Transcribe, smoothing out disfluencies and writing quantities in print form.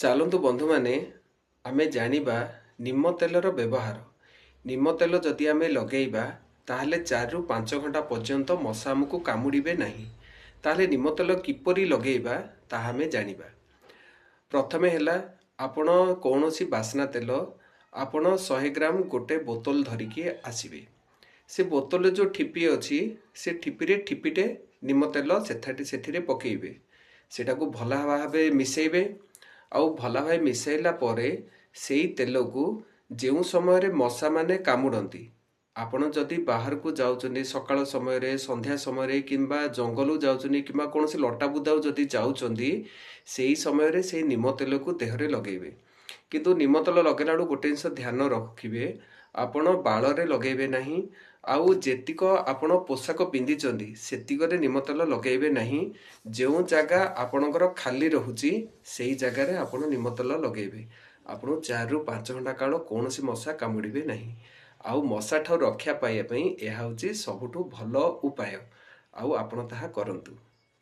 ଚାଲନ୍ତୁ ବନ୍ଧୁମାନେ, ଆମେ ଜାଣିବା ନିମ ତେଲର ବ୍ୟବହାର। ନିମ ତେଲ ଯଦି ଆମେ ଲଗାଇବା, ତାହେଲେ 4ରୁ 5 ଘଣ୍ଟା ପର୍ଯ୍ୟନ୍ତ ମଶା ଆମକୁ କାମୁଡ଼ିବେ ନାହିଁ। ତାହେଲେ ନିମ ତେଲ କିପରି ଲଗାଇବା, ତାହା ଆମେ ଜାଣିବା। ପ୍ରଥମେ ହେଲା, ଆପଣ କୌଣସି ବାସ୍ନା ତେଲ ଆପଣ 100 ଗ୍ରାମ ଗୋଟେ ବୋତଲ ଧରିକି ଆସିବେ। ସେ ବୋତଲରେ ଯେଉଁ ଠିପି ଅଛି, ସେ ଠିପିରେ ଠିପିଟେ ନିମ ତେଲ ସେଥିରେ ପକାଇବେ। ସେଟାକୁ ଭଲ ଭାବେ ମିଶାଇବେ। ଆଉ ଭଲ ଭାବେ ମିଶାଇଲା ପରେ ସେଇ ତେଲକୁ ଯେଉଁ ସମୟରେ ମଶାମାନେ କାମୁଡ଼ନ୍ତି, ଆପଣ ଯଦି ବାହାରକୁ ଯାଉଛନ୍ତି ସକାଳ ସମୟରେ, ସନ୍ଧ୍ୟା ସମୟରେ, କିମ୍ବା ଜଙ୍ଗଲକୁ ଯାଉଛନ୍ତି, କିମ୍ବା କୌଣସି ଲଟା ବୁଦାକୁ ଯଦି ଯାଉଛନ୍ତି, ସେଇ ସମୟରେ ସେଇ ନିମ ତେଲକୁ ଦେହରେ ଲଗାଇବେ। କିନ୍ତୁ ନିମ ତେଲ ଲଗାଇଲା ବେଳକୁ ଗୋଟେ ଜିନିଷ ଧ୍ୟାନ ରଖିବେ, ଆପଣ ବାଳରେ ଲଗାଇବେ ନାହିଁ। ଆଉ ଯେତିକ ଆପଣ ପୋଷାକ ପିନ୍ଧିଛନ୍ତି, ସେତିକରେ ନିମ ତେଲ ଲଗାଇବେ ନାହିଁ। ଯେଉଁ ଜାଗା ଆପଣଙ୍କର ଖାଲି ରହୁଛି, ସେଇ ଜାଗାରେ ଆପଣ ନିମ ତେଲ ଲଗାଇବେ। ଆପଣଙ୍କୁ 4ରୁ 5 ଘଣ୍ଟା କାଳ କୌଣସି ମଶା କାମୁଡ଼ିବେ ନାହିଁ। ଆଉ ମଶା ଠାରୁ ରକ୍ଷା ପାଇବା ପାଇଁ ଏହା ହେଉଛି ସବୁଠୁ ଭଲ ଉପାୟ। ଆଉ ଆପଣ ତାହା କରନ୍ତୁ।